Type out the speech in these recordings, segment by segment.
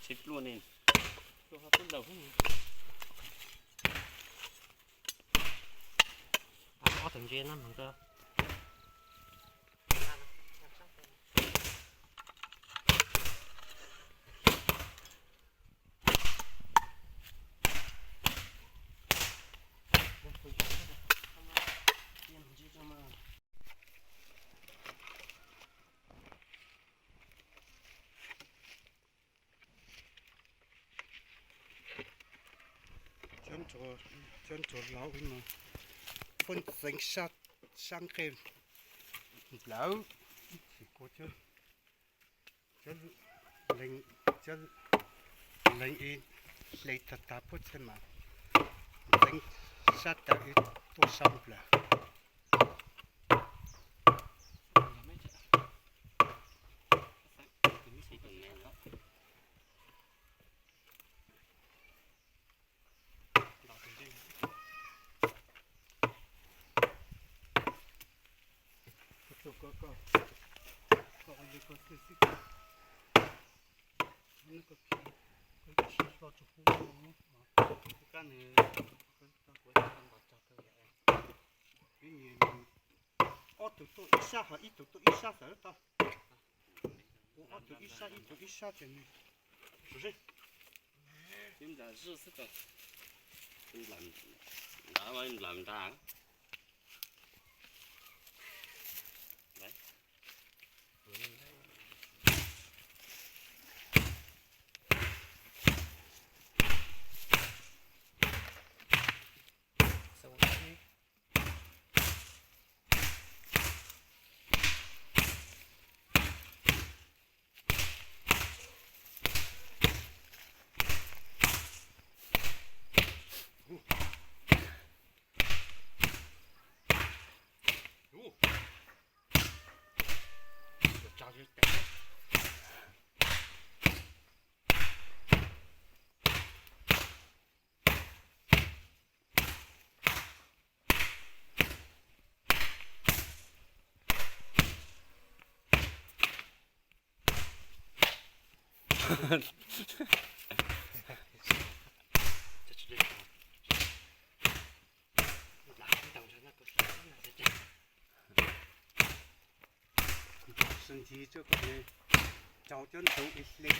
Tsis pluaj ne. Ob tug ntsia no mas koj. Cov ntsuag laus no pheej txeev sab nqaij nplawm, kuv cov, cov leeg, cov leeg ib hle tag tag puab txhaj mas txeev sab tawm ib tuaj sab nplawm. Ob tug tuaj ib sab ho ib tug tuaj ib sab xwb tau. Ua ob tug ib sab ib tug ib sab ces nws, nws nplawm xwb, nplawm nplawm nrad. Sib ntsib tso kom cau cov ntoo ib hle.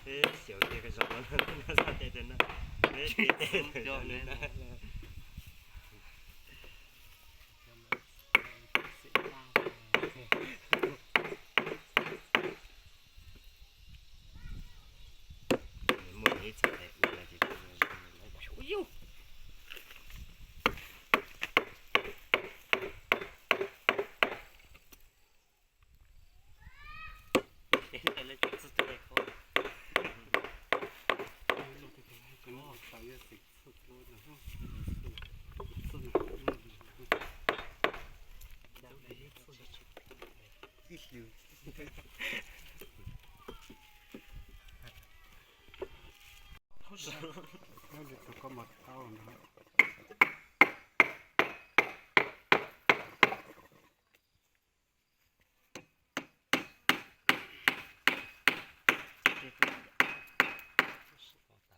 Xyov tias zos no, no, no, no. Muaj ib txoj tes ua no ces ua yus.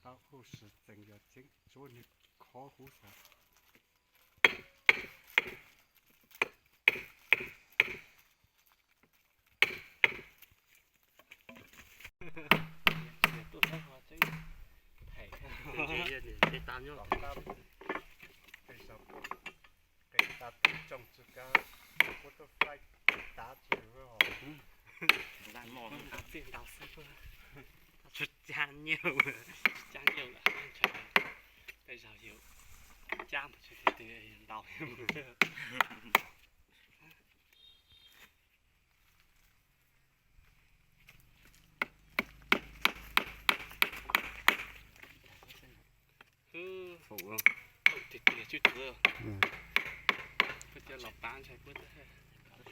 Tau huv si tseem yog tseeb tsuav nws khov huv xav. Tuaj saib ho tseeb. Thais, tseeb tam nyob. Qis tas tsoom tsis kav, kuv tuaj flight tav tsis lwm hos. Ntaj mos ntaj txij ntau xwb, tsis cab nyiaj, tsis cab nyiaj lawm, ntshai tej zaum yus cab mus tsis tiag tiag ntau. Tiag tiag tswj tsuav, koj cia los pav ntshai puab tag. Khov rau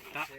cas.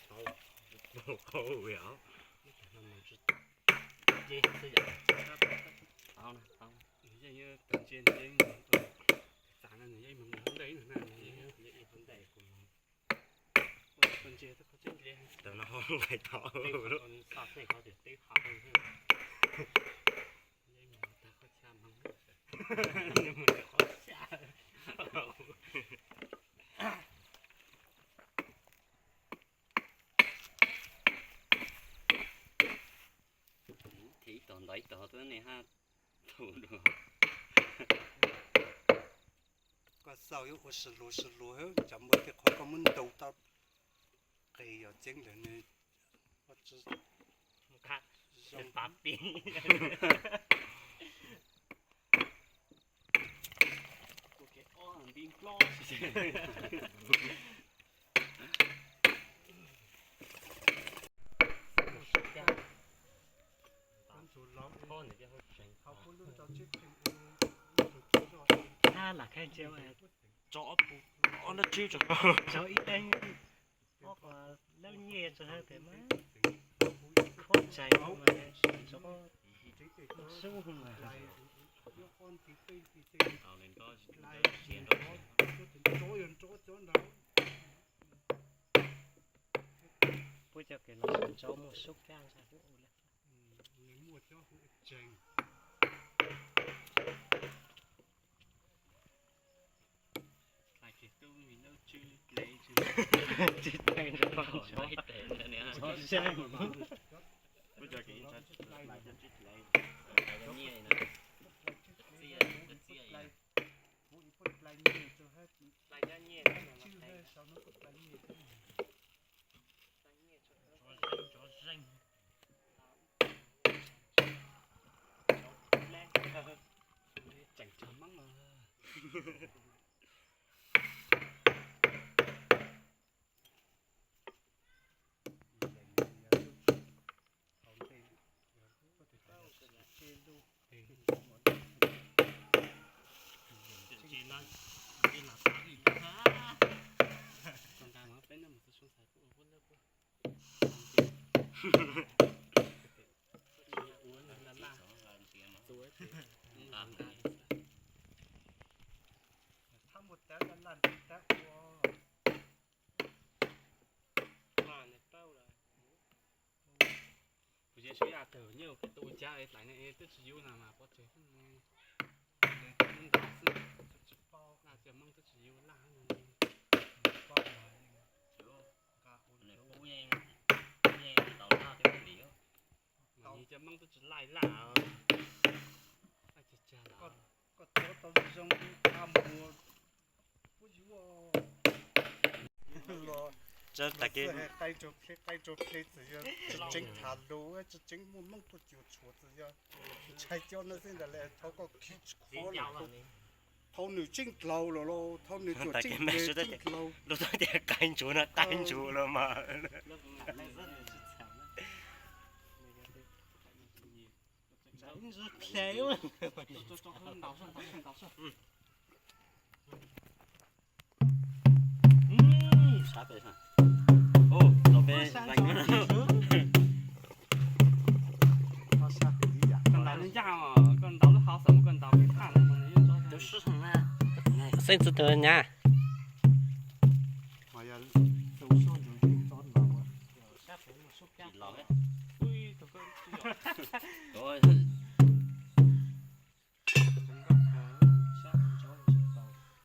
Qau, qau, qau, qau. Ces xwb yom. Tau na, tau. Yeej tau ntsia ntsia, txav no nws yeej mus ntej na, nws yeej mus ntej kuv. Tau ntsia tau qhov tseeb ntsia. Tau no nqaij tau. Xa tej qhov tias teb hav. Yeej mus tag qhov chaw mas. Yeej mus tag qhov chaw. Thiab ib tog ntov ib tog tuaj ne ha. Thaum dua. Koj xaus yuav ua sis luas sis luas, cov npua tej qhov koj muab ntaus tau qis yog tseeb lawm nws. Zoo pab pib. Lam khaij ntsia, tso ob pus, ob nab tsib tso, tso ib teeb, ob qho lab nyiaj tso hauv pem mas. Pob tsaig mas ntsob sub mas. Puab cov kev los ntsob muaj sub kab ntsa. Kuv yeej xyov yam twg nyob pem tus ua cas es hlais ne twb tsis yug na mas pov tseg xwb ne. Lub nta xwb, laj tias Hmoob twb tsis yug laj ne. Nws pub yeej, yeej tau laj thiab li. Mas yog tias Hmoob twb tsis laij laj. Koj tuav tau zoo zoo a muag. Tag kis qaij rau ple txwm yog tseeb tham lus, tseeb muaj Hmoob tuaj cuam tshuam txwm yog ntshai cov no xwb ntag le. Thov koj khib qhov lawm, thov nws tseeb dlaug lawm los thov nws tuam tseeb dlaug. Lub tuaj tias qaij ntsuav no qaij ntsuav los mas. Xeeb txwv tus nyab.